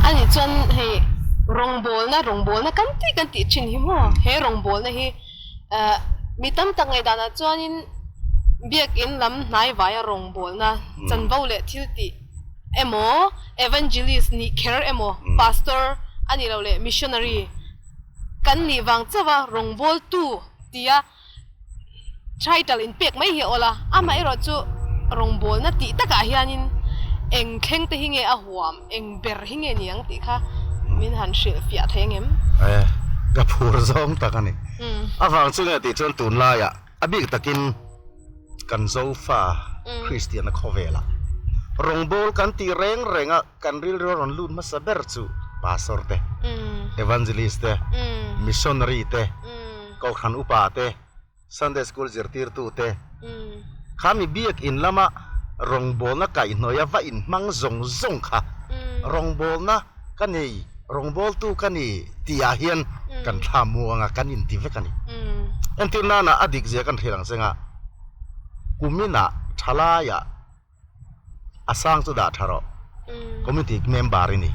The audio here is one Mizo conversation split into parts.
A nih chuan hei rawngbawlna, rawngbawlna kan tih kan tih thin hi maw? He rawngbawlna hi mi tam tak ngaihdanah chuanin biakin lam hnai vaia rawngbawlna chanvo leh thil tih emaw, evangelist nih kher emaw, pastor a nih loh leh missionary kan nih vang chauha rawngbawltu tia Title in pek mai hi a awl a, amaherawh chu rawngbawlna tih takah hianin eng thleng te hi nge a huam, eng ber hi nge ni ang tih kha min han hrilh fiah thei angem? E, ka phur zawng tak a ni. Avang chu nge tih chuan tunlaiah a bik takin kan Zofa Kristianna khawvelah rawngbawl kan tih reng reng a, Kan rilru a rawn lut hmasa ber chu Pastor te, Evangelist te, Missionary te, Kohhran upa te, Sunday School zirtirtu te, kha mi biakin lama rawngbawlna kaihhnawih a va inhmang zawng zawng kha rawngbawlna ka nei, rawngbawltu ka ni tih ah hian kan thla muang a, kan inti vek a ni. Entir nana a dik zia kan hrilh ang chengah kuminah thalaiah A sang chu dah tha rawh. Committee member i ni.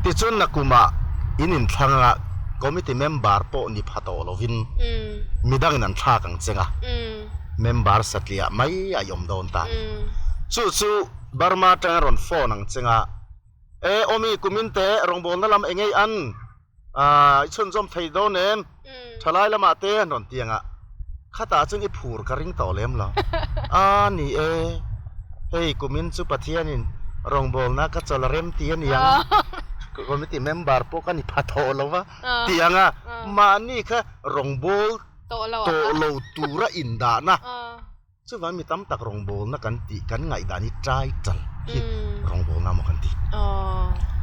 Tichuan nakumah in inthlang anga committee member pawh ni pha tawh lovin midangin an thlak ang cheng a, member satliah mai a i awm dawn ta a ni. Chu chu Burma atanga rawn phone ang cheng a, E awmi kumin teh rawngbawlna lam engei an? Aaa i chhunzawm thei dawn em? Thalai lamah te an rawn ti ang a, khatah chuan i phur ka ring tawh lem lo. Aa ni e, hei kumin chu Pathianin rawngbawlna ka chawl a rem ti a ni ang, committee member pawh ka ni pha tawh lo va ti ang a, mahni kha rawngbâwl tawh lo tura indahna. Chuvang mi tam tak rawngbawlna kan tih kan ngaihdan hi title hi rawngbawlna maw kan ti.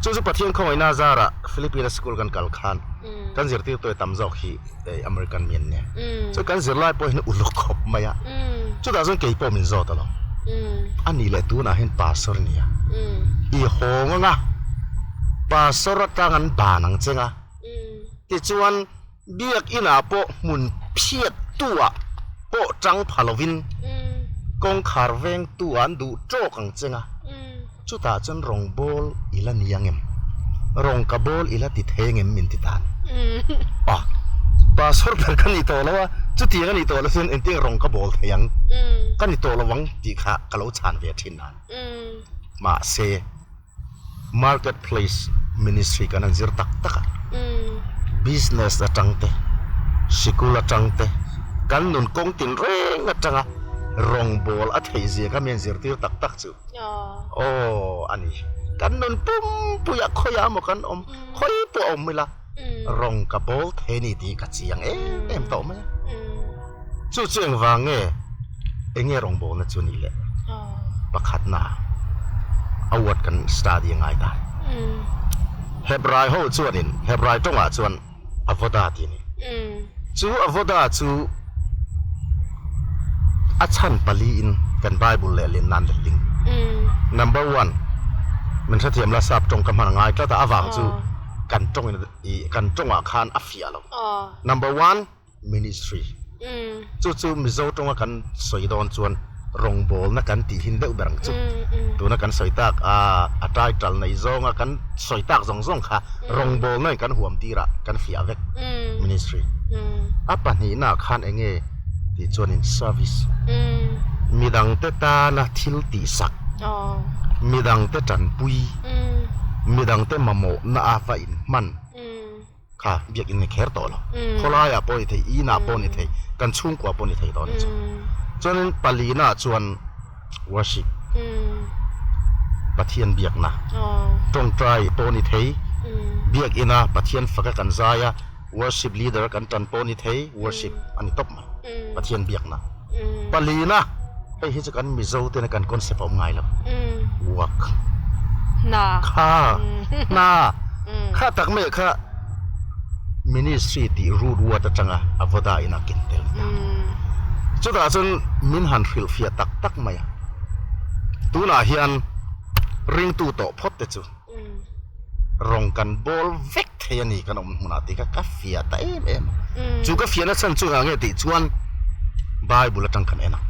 Chu chu Pathian khawngaihna zarah Philippine-a school kan kal khan kan zirtirtu tam zawk hi American mi an nia. Chu kan zirlai pawh hian uluk khawp mai a. Chutah chuan kei pawh min zawt alawm. A nih leh tunah hian pastor nia. I hawng anga pastor atang an ban ang cheng a. Tichuan. Biakinah pawh hmun phiattu-ah pawh tang pha lovin kawngkhar vengtu an duh tawk ang cheng a, chutah chuan rawngbawl i la ni ang em? Rawng ka bawl i la ti thei ang em min ti ta a ni. A, pastor ber ka ni tawh lo a, chutiang a nih tawh lo chuan engtin rawng ka bawl thei ang? Ka ni tawh lo ang tih kha ka lo chhan ve thin a ni. Mahse. Market place ministry kan han zir tak tak a, business atang te, sikul atang te, kan nun kawng tin reng atanga rawngbawl a theih zia kha mi han zirtir tak tak chu aw a ni. Kan nun pumpuiah khawiah emaw kan awm, khawi pawh a awm ila rawng ka bawl thei a ni tih hi ka chiang em em tawh mai a. Chu chu engvang nge eng nge rawngbawlna chu nih le? Pakhatna a word kan study a ngai ta. Hebrai ho chuanin Hebrai tawngah chuan avoda tih a ni. Chu avoda chu a chhan paliin kan Bible lehlin nan letling. Number one, min hrethiam la sap tawng ka hman a ngai tlat a, avang chu kan tawngin kan tawngah khan a fiah lo. Number one. Ministry. Chu chu Mizo tawnga kan sawi dawn chuan rawngbawlna kan tih hin deuh ber ang chu. Tuna kan sawi tak a, a title nei zawnga kan sawi tak zawng zawng kha rawngbawlna in kan huam tirah kan fiah vek Ministry. A pahnihnaah khan eng nge tih chuanin service. Midangte tana thil tihsak, midangte tanpui, midangte mamawhna a va inhman. Kha biakin ni kher tawh lo. Khawlaiah pawh ni thei, inah pawh ni thei, kan chhungkua pawh ni thei tawh a ni chu. Chuanin palina chuan worship, Pathian biakna, tawngtai pawh ni thei, biakina Pathian faka kan zai a, worship leader kan tan pawh ni thei, worship a ni tawp mai, Pathian biakna. Palina, hei hi chu kan Mizo tena kan concept a awm ngai lo. Work. Kha hna kha tak mai kha ministry tih root word atanga a vawda in a ken tel ta. Chutah chuan min han hrilhfiah tak tak mai a. Tunah hian ringtu tawh phawt te chu Rawng kan bawl vek thei a ni kan awm hmunah tih kha ka fiah ta em em a. Chu ka fiahna chhan chu engah nge tih chuan Bible atang kan en a.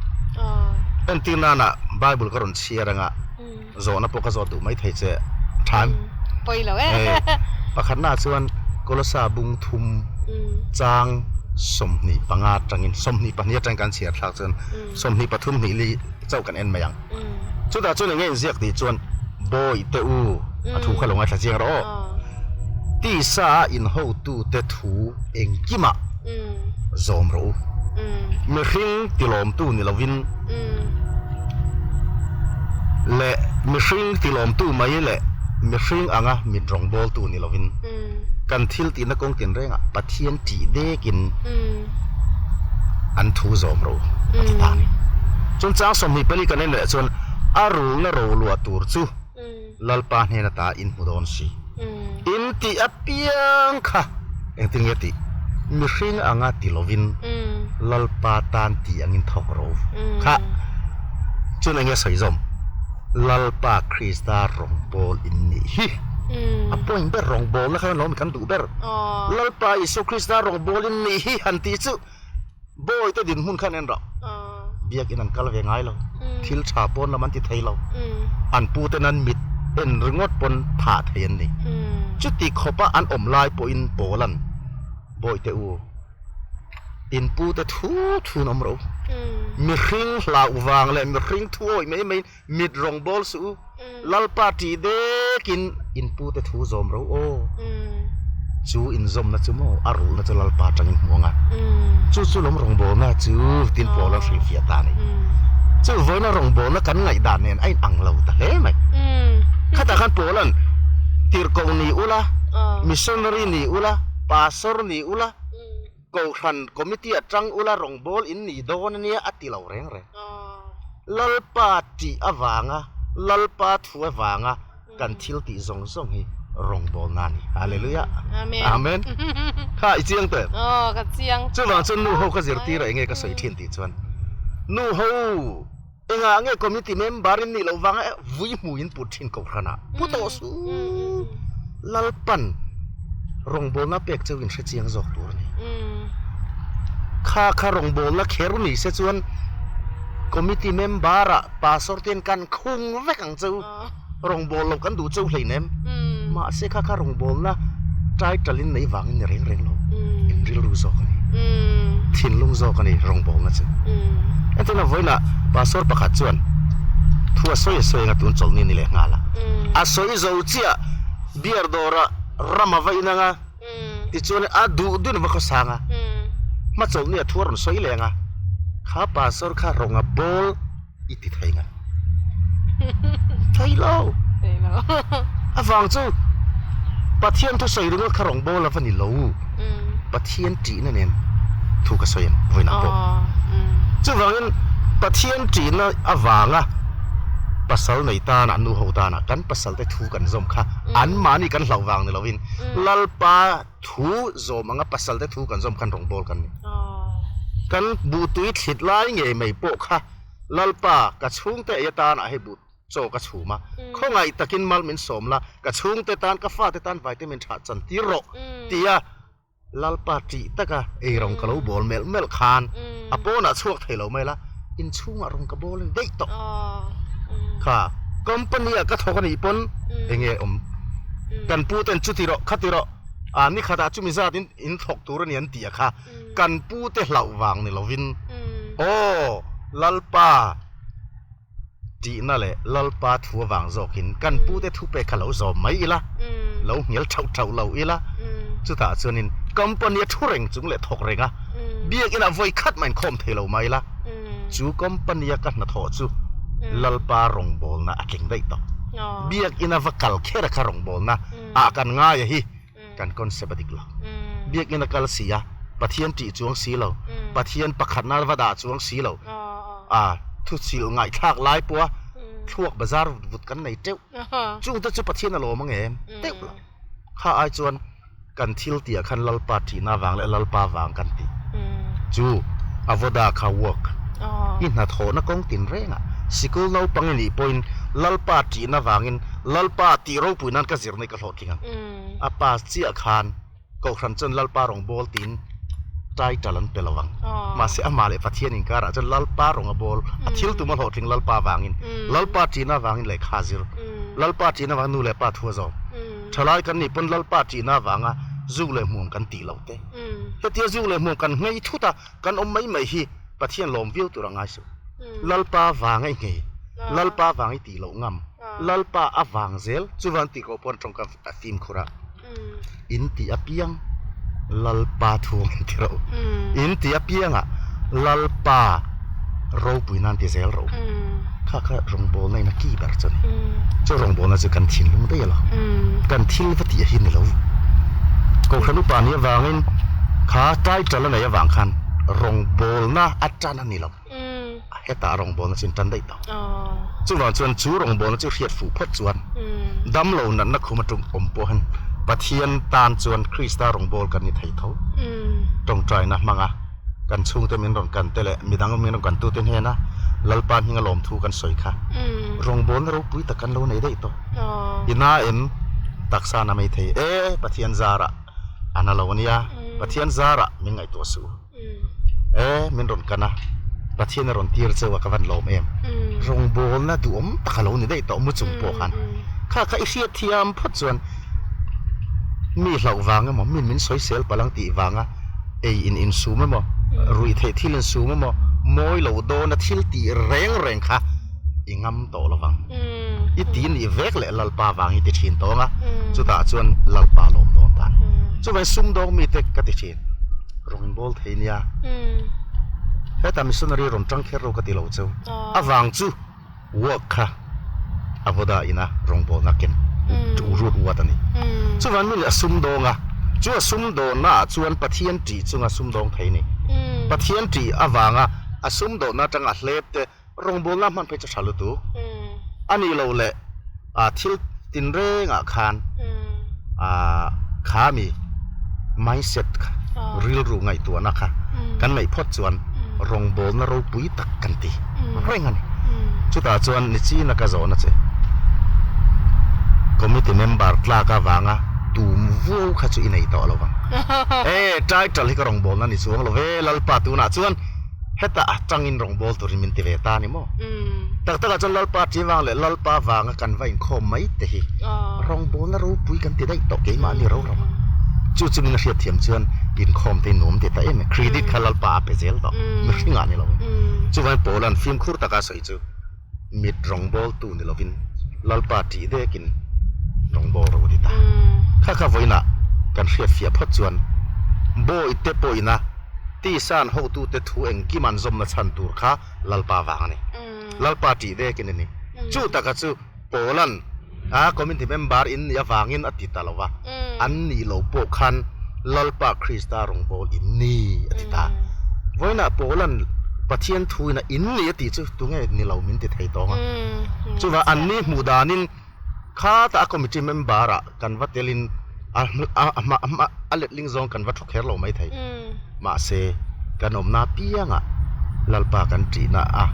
Entir nana Bible ka rawn chhiar anga zawhna pawh ka zawt duh mai thei che tha em? Pawi lo e. Pakhatnaah chuan Kolosa bung thum chang 25 atangin 22 atangin kan chhiar thlak chuan 23 hnih li chauh kan en mai ang. Chutah chuan enge inziak tih chuan Bawi te u a thu kha lo ngaithla chiang rawh aw. Tisa a inhotute thu engkimah zawm rawh u. Mihring tilawmtu ni lovin leh mihring tilawmtu mai leh mihring anga mit rawngbawltu ni lovin kan thil tihna kawng tinrengah Pathian tih dekin an thu zawm rawh u a ti ta a ni. Chuan chang 24 kan en leh chuan a rulna roluah tur chu Lalpa hnen ata in hmu dawn si. In tih apiang kha engtin nge tih? Mihring anga ti lovin Lalpa tan ti angin thawk rawh u. Kha chuan enge sawi zawm? Lalpa Krista rawngbâwl in nih hi. A point ber rawngbâwlna kha lawm kan duh ber. Lalpa Isua Krista rawngbâwl in nih hi han tih chu Bawi te dinhmun khan en rawh. Biakin an kal ve ngai lo. Thil tha pawn lam an ti thei lo. An pu ten an mit en ringawt pawn thah thei an ni. Chuti khawpa an awm lai pawhin Paula'n, Bawi te u, in pu te thu thu an awm rawh u. Mihring hlauh vang leh mihring thu awih mai maiin mit rawng bawl suh u. Lalpa tih dekin in pute thu zawm ro aw. Chu inzawmna chu maw a rulhna chu Lalpa atangin hmu ang a. Chu chu lawm rawngbawlna chu tin Paula hrilhfiah ta a ni. Chu vawiina rawngbawlna kan ngaihdan nen a inang lo ta hle mai. Khatah khan Paula'n tirhkoh ni ula, missionary ni ula, pastor ni ula, kohhran committee atang ula rawngbâwl in ni dawn a nia a ti lo reng reng. Lalpa tih avanga, Lalpa thu avanga kan thil tih zawng zawng hi rawngbawlna a ni. Hallelujah. Amen. Kha i chiang teh. Aw, ka chiang. Chuvang chuan nu ho ka zirtir a enge ka sawi thin tih chuan nu ho engah nge committee member in nih loh vanga vui hmu in put thin kohhran ah pu tawh su. Lalpan rawngbawlna pek cheu in hre chiang zawk tur a ni. Kha kha rawngbawlna kher ni se chuan committee member ah pastor ten kan khung vek ang cheu, rawngbâwl lo kan duh cheu hleinem. Mahse kha kha rawngbawlna title in nei vangin ni reng reng lo, in rilru zawk a ni, thinlung zawk a ni rawngbawlna chu. Entirna vawiinah pastor pakhat chuan thu a sawi a sawi anga tun chawlhni a ni leh nghal a, a sawi zo chiah beer dawrah ram a va in anga tichuan a duh duhin a va khawsang a, hma chawlhni a thu a rawn sawi leng a, kha pastor kha rawnga bawl i ti thei ngai thei lo. A vang chu Pathian thu sawi ringawt kha rawngbâwl a va ni lo. Pathian ṭihna nen thu ka sawi ang vawiinah pawh. Chuvangin Pathian ṭihna avanga pasal nei tana nu ho tana kan pasalte thu kan zawm kha anmahni kan hlauh vang ni lovin Lalpa thu zawm anga pasalte thu kan zawm khan rawngbâwl kan ni. Kan buhtui thlit lai ngei mai pawh kha Lalpa ka chhungte ei atana hei buh chaw ka chhum a, khawngaih takin mal min sawm la, ka chhungte tan, ka fate tan vitamin tha chan tir rawh tia Lalpa tih taka ei rawng ka lo bawl melh melh khan a pawnah chhuak thei lo mai la, inchhungah rawng ka bawl a ni daih tawh. Kha company ah ka thawk a nih pawn enge awm kan pu ten chuti rawh khati rawh ah ni khatah chumi zat in in thawk tur a ni an tih a kha kan pu te hlauh vang ni lovin aw Lalpa Tihna leh Lalpa thu avang zawkin kan pute thupek kha lo zawm mai ila, lo hnial thauh thauh lo ila, chutah chuanin company a thu reng chung leh thawk reng a, biakinah vawi khat mah inkhawm thei lo mai ila, chu company a ka hnathawh chu Lalpa rawngbawlna a tling daih tawh. Biakina va kal kher a kha rawngbawlna ah kan ngai a hi. Kan concept a dik lo. Biakinn a kal si a, Pathian tih chuang si lo, Pathian pakhatna va dah chuang si lo, a thuchilh ngaihthlak lai pawha thluak bazar vut vut kan nei teuh. Chungte chu Pathian a lawm ang em? Teuh lo. Kha ai chuan kan thil tihah khan Lalpa tihna vang leh Lalpa vang kan ti. Chu avoda kha work i hnathawhna kawng tin rengah sikul naupang i nih pawhin Lalpa tihna vangin Lalpa tih ropui nan ka zirna i ka hlawhtling ang. A pass chiah khan Kohhran chuan Lalpa rawng bawl tiin title an pe lo ang. Mahse amah leh Pathian inkarah chuan Lalpa rawng a bawl, a thil tum a hlawhtling Lalpa vangin, Lalpa ṭihna vangin lehkha a zir, Lalpa ṭihna vangin nu leh pa thu a zawm. Thalai kan nih pawn Lalpa ṭihna avanga zu leh hmuam kan tih lo te. Hetia zu leh hmuam kan nghei thut a, kan awm mai mai hi Pathian lawm viau tur a ngai suh. Lalpa vanga i nghei, Lalpa vang i tih loh ngam, Lalpa a vang zel, chuvan tih koh pawn tawngkam a fimkhur a. In tih apiang Lalpa thu ang in ti rawh u. In tih apiangah Lalpa ropui nan ti zel rawh u. Kha kha rawngbawlna in a ki ber chu a ni. Chu rawngbawlna chu kan thinlung daih a lo. Kan thil va tih hi ni lo. Kohhran upa nih avangin kha title a neih avang khan rawngbawlna a tan a ni lo. Hetah rawngbawlna chu in tan daih tawh. Chuvang chuan chu rawngbawlna chu hriat fuh phawt chuan damlo natna khum aṭum awm pawh hian Pathian tan chuan Krista rawngbâwl kan ni thei tho. Ṭawngṭaina hmanga kan chhungte min rawn kan te leh midang min rawn kantute hnena Lalpa hminga lawmthu kan sawi kha rawngbawlna ropui tak kan lo nei daih tawh. I na em? Taksa na mai thei e, Pathian zarah a na lo ania, Pathian zarah min ngaihtuah suh u. E, min rawn kan a, Pathian a rawn tir cheu a ka van lawm em. Rawngbawlna duhawm tak a lo ni daih tawh mu chung pawh khan. Kha kha i hriat thiam phawt chuan mi hlauh vang emaw, min min sawisel palh ang tih vanga ei in insum emaw, ruih theih thil insum emaw, mawi lo dawna thil tih reng reng kha i ngam tawh lo vang. I ti nih vek leh Lalpa vang hi ti thin tawng a, chutah chuan Lalpa lawm dawn ta a ni. Chuvangin sumdawng mite ka ti thin. Rawn inbawl thei nia. Hetah missionary rawn tang kher ro ka ti lo cheu. A vang chu work kha a vaw dah ina rawngbawlna ken rut uat a ni. Chuvan mi leh a sumdawng a, chu a sumdawnna ah chuan Pathian ṭih chunga sumdawng thei ni. Pathian ṭih avanga a sumdawnna atanga a hlep te Rawngbawlna hman phei chu tha lutuk. A nih loh leh thil tinrengah khan kha mi mindset kha rilru ngaihtuahna kha kan neih phawt chuan rawngbawlna ropui tak kan ti reng a ni. Chutah chuan nichina ka zawhna che committee member tlak avanga tum vuau kha chu i nei tawh lo vang. E title hi ka rawngbawlna ni chuang lo ve Lalpa tunah chuan. Hetah a tangin rawngbâwl turin min ti ve ta a ni maw? Tak takah chuan Lalpa ṭi vang leh Lalpa vanga kan va inkhâwm mai te hi rawngbâwlna ropui kan ti daih tawh keimahni ro ro a. Chu chu min a hriatthiam chuan inkhâwm te hi nuam ti ta em em. Credit kha Lalpa a pe zel tawh, mihringah ni lovin. Chuvangin Paula'n fimkhur taka a sawi chu mit rawngbâwltu ni lovin Lalpa ṭih dêkin rawngbâwl ro a ti ta. Kha kha vawiinah kan hriatfiah phawt chuan bawihte pawhina Tisan hotute thu engkim an zawmna chhan tur kha Lalpa vang a ni. Lalpa ṭih vekin a ni. Chu taka chu Paula'n a committee member in nih avangin a ti ta lo va, an nih loh pawh khan Lalpa Krista rawngbâwl in ni a ti ta. Vawiinah Paula'n Pathian thuin a in ni a tih chu tunge ni lo min ti thei tawng a. Chuvang anni hmuh danin Khatah a committee member ah kan va telin a a letling zawng kan va thu kher lo maithei. Mahse, kan awmna apiangah Lalpa kan ṭihna a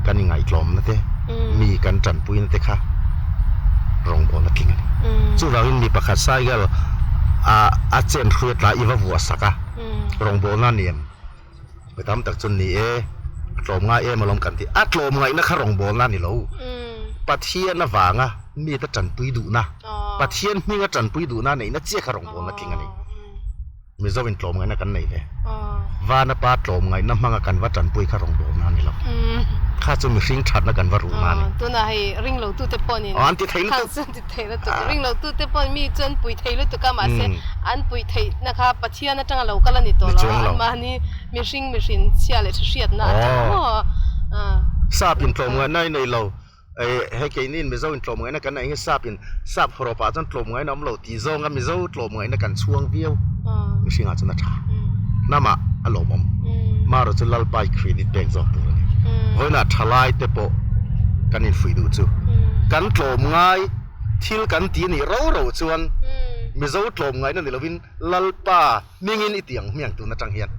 kan ingaihtlawmna te, mi kan ṭanpuina te kha rawngbawlna tling a ni. Chuvangin mi pakhat cycle a a chen hruai tlai i va vuah sak a, rawngbawlna a ni em? Mi tam tak chu ni e, a tlawm ngai em alawm kan ti. A tlawm ngaihna kha rawngbawlna a ni lo. Pathian avanga mite tanpui duhna, Pathian hminga tanpui duhna neihna chiah kha rawngbawlna tling a ni. Mizo in tlawm ngaihna kan nei ve. Vana pa tlawm ngaihna hmanga kan va tanpui kha rawngbawlna a ni lo. Kha chu mihring thatna kan va ruhna a ni. Tunah hei ringlotute pawhin An ti thei lutuk. Thei lutuk, ring lo tute pawhin mi chu an pui thei lutuk a, mahse an pui theihna kha Pathian atanga lo kal a ni tawh lo a, anmahni mihring mihrin chhia leh hriatna atanga maw. Sap in tlawmngaihna i nei lo, hei keini in Mizo in tlawmngaihna kan neih hi sap in sap hawrawp ah chuan tlawmngaihna awm lo tih zawnga Mizo tlawmngaihna kan chhuang viau mihringah chuan a tha. Hnamah a lawmawm. Marawh chu Lalpa i credit pek zawk tur a ni. Vawiinah thalai te pawh kan infuih duh chu. Kan tlawm ngai thil kan ti nih ro ro chuan Mizo tlawm ngaihna ni lovin Lalpa hmingin i ti ang hmiang tun atang hian.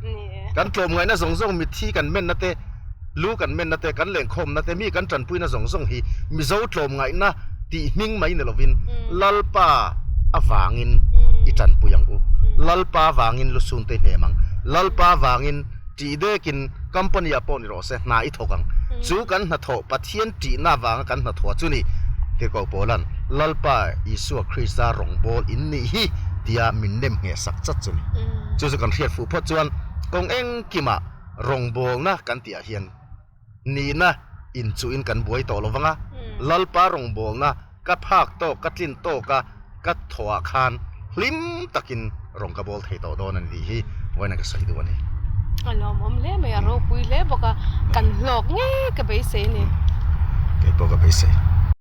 Kan tlawm ngaihna zawng zawng mitthi kan menna te, lu kan menna te, kan lenkhawmna te, mi kan tanpuina zawng zawng hi Mizo tlawm ngaihna tih hming mai ni lovin Lalpa avangin i tanpui ang u. Lalpa vangin lusun te i hnem ang. Lalpa vangin Tih dekin company ah pawh ni rawh se hna i thawk ang. Chu kan hnathawh Pathian tihna avanga kan hnathawh chu ni Tirhkoh Paula'n Lalpa Isua Krista rawngbawl in nih hi tia min nem ngheh sak chat chu ni. Chu chu kan hriat fuh phawt chuan kawng engkimah rawngbawlna kan tihah hian nihna inchuhin kan buai tawh lo vang a, Lalpa rawngbawlna ka phak tawk, ka tlin tawk a, ka thawhah khan hlim takin rawn ka bawl thei tawh dawn a ni tih hi vawiin ka sawi duh a ni. A lawmawm hle mai, a ropui hle bawk a, kan hlawk ngei ka beisei a ni. Kei pawh ka beisei.